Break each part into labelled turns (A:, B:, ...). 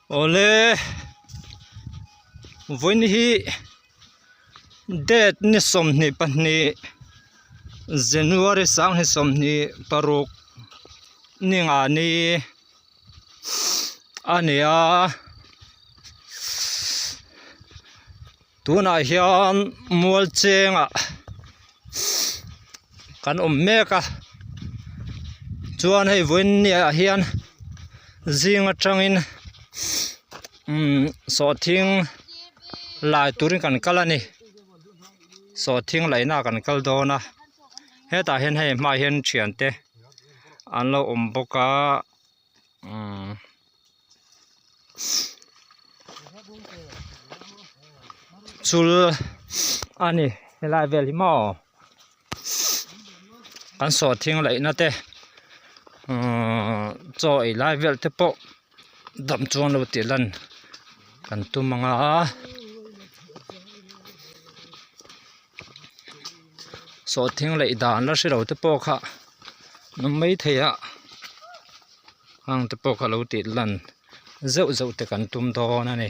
A: Awle vawiin hi date ni 22 January 2026 ni nga ni a ni a tunah hian mual chengah kan awm mek a chuan hei vawiin ni ah hian zing atangin umm sawhthing lai turin kan kal a ni sawhthing laihna ah kan kal dawn a hetah hian hei hmaah hian thiante an lo awm bawk a umm. Chul a ni helai vel hi maw kan sawhthing laihna te uhh chaw ei lai vel te pawh dam chuan lo tih lan kan tum ang a. Sawhthing laih dan la hre lo te pawh kha an awm maithei a. Hang te pawh kha lo tih lan zeuh zeuh te kan tum dawn a ni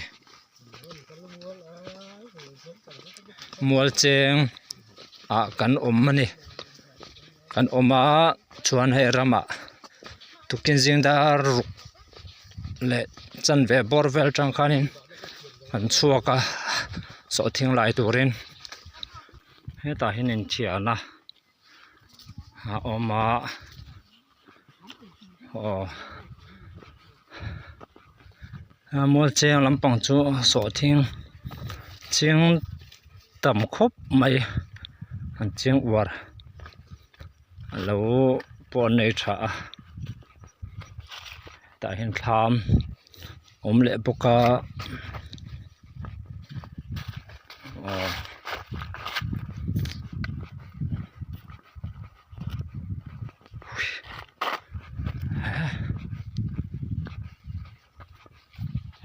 A: mual cheng ah kan awm a ni kan awm a chuan hei ramah tukin zing dar ruk leh chanve bawr vel atang khanin an chhuak a sawhthing lai turin hetah hian inthiahna a awm a aw a mual cheng lampang chu sawhthing ching tam khawp mai an ching uar a lo pawh an nei tha a tah hian thlam a awm leh bawk a aw.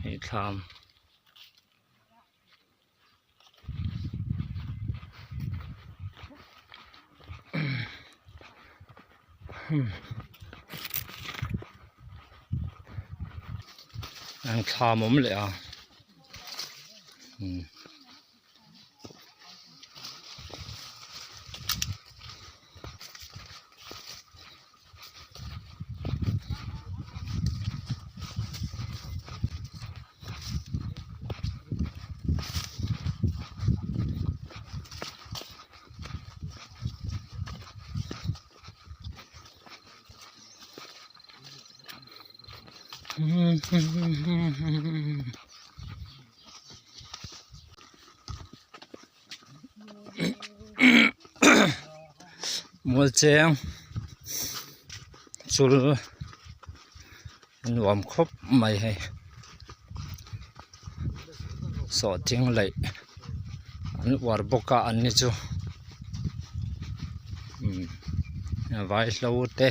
A: Hei thlam. An thlam awm leh a. Mual cheng chul nuam khawp mai hei sawhthing laih an uar bawk a an ni chu umm vaihlo te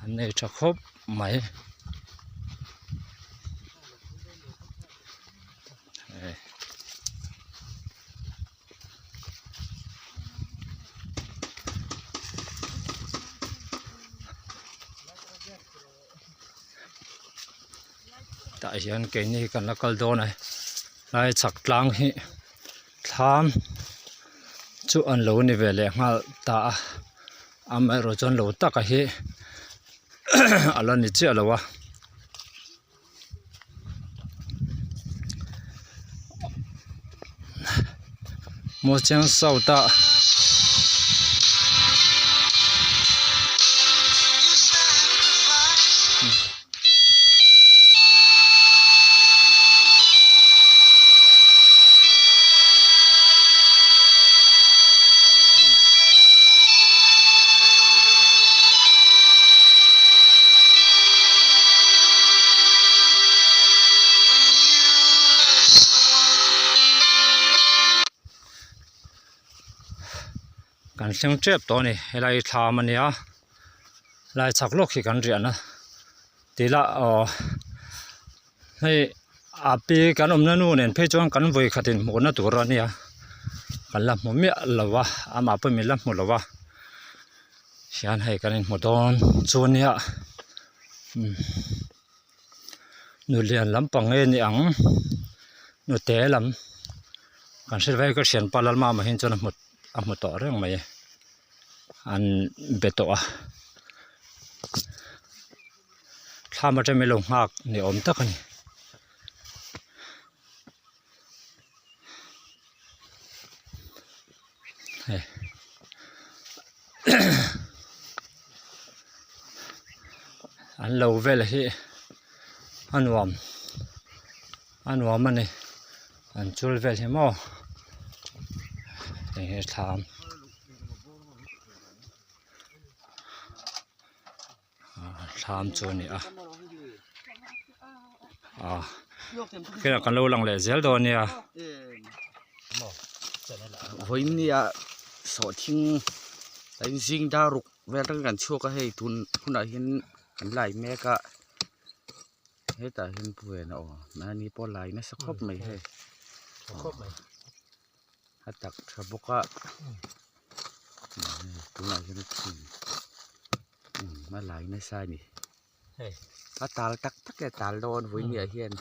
A: an nei tha khawp mai. Tah hian keini kan la kal dawn a lai chhak tlang hi thlam chu an lo ni ve leh nghal ta a amaherawhchu an lo taka hi a la ni chiah lo a. Mualcheng south ah Kan thleng tep tawh a ni helai thlam a nia lai chhak lawk hi kan riahna tih lah aw hei a pi kan awmna nu nen phei chuan kan vawi khat in hmuhna tur a nia kan la hmu miah lo a amah pawh min la hmu lo a hian hei kan inhmu dawn chu a nia. Nulian lampang nge ni ang nute lam kan hre vek a thianpa Lalmama hi chuan a hmu a hmu tawh reng mai an be tawh a thlam atang min lo nghak ni awm tak a ni. Hei an lo vel hi a nuam a nuam a ni an chul vel hi maw hei hi thlam thlam chu a ni a ah khela kan lo lang leh zel dawn nia.
B: Vawinia sawhthing a inzing dar ruk vel atangin kan chhuak a hei tun hunah hian kan lai mek a hetah hian pu ven a awm mahni pawh lai nasa khawp mai hei a tak tha bawk a tunah hian a thing a lai nasa a ni a tal tak tak e a tal dawn vawinia hian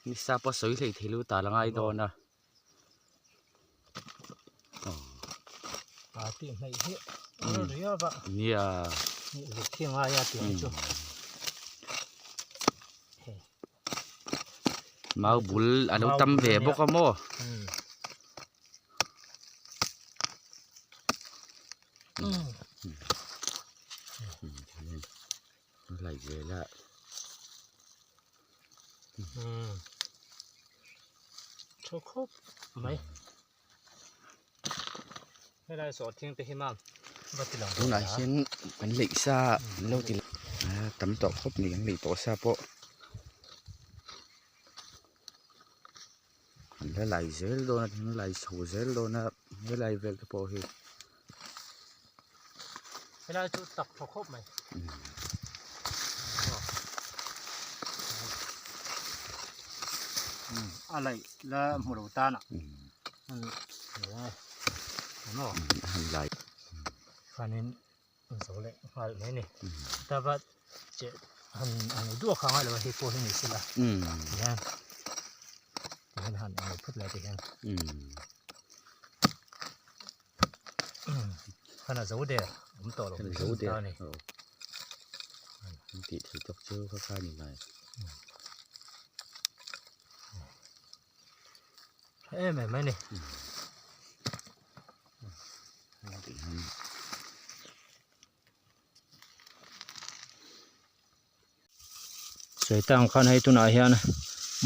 B: nisa pawh sawi hlei thei lo tal a ngai dawn a. Nia. Mau bul a lo tam ve bawk a maw. Lai zel a.
A: Tha khawp mai. Helai sawhthing te hi mam va ti lang
B: Tunah hian kan leih sa an lo ti tam tawh khawp mai an leih tawh sa pawh an la lai zel dawn a an la lai chho zel dawn a helai vel te pawh hi.
A: Helai chu tak tha khawp mai. A laih la hmu lo tan ah khanin an zo leh nghal mai a ni ta va che han han duah kha ngai lo a hei pawh hi ni sela tihian tihian han eng lo phut lai te hian khan a zo der awm tawh lo
B: zo der
A: ta a ni
B: an tih theih tawk chu kha kha a ni mai
A: tha em em mai a ni. Sawi tang khan hei tunah hian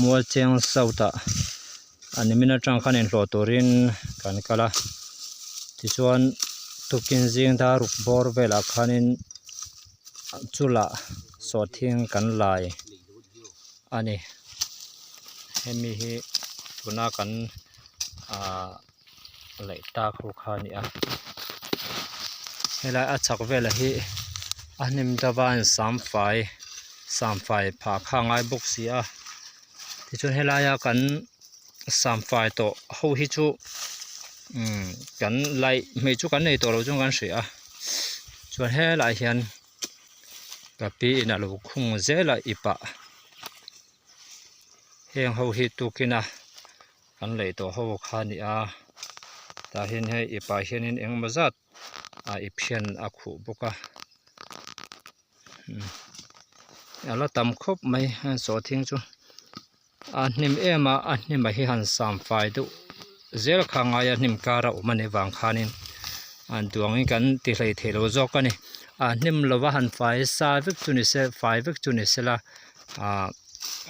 A: Mualcheng South ah a nimin atang khan inhlawh turin kan kal a tichuan tukin zing dar ruk bawr velah khanin chulah sawhthing kan lai a ni hemi hi tuna kan ahh laih tak ho kha a ni a helai a chhak velah hi a hnim deuh a in sam fai sam fai phah kha a ngai bawk si a tichuan helaia kan sam fai tawh ho hi chu umm kan laih hmei chu kan nei tawh lo chuan kan hria a chuan helaiah hian ka pi in a lo khung zel a ip ah heng ho hi tukin a. Kan lei tawh ho kha a ni a tah hian hei ip ah hianin engemaw zat ah ip hian a khuh bawk a a la tam khawp mai heng sawhthing chu a hnim em a a hnim ah hi han sam fai deuh zel kha a ngai a hnim kar a awm a nih vang khanin an duangin kan ti hlei thei lo zawk a ni a hnim lova han fai sa vek chu ni se fai vek chu ni sela ah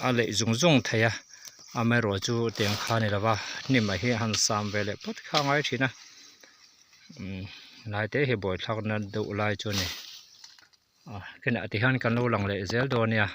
A: a leih zung zung thei a. Amaherawh chu tiang kha a ni lova hnim ah hi han sam ve leh phawt kha a ngai thin a umm lai te hi buaithlak na deuh lai chu a ni ah kinah ti hian kan lo lang leh zel dawn a nia.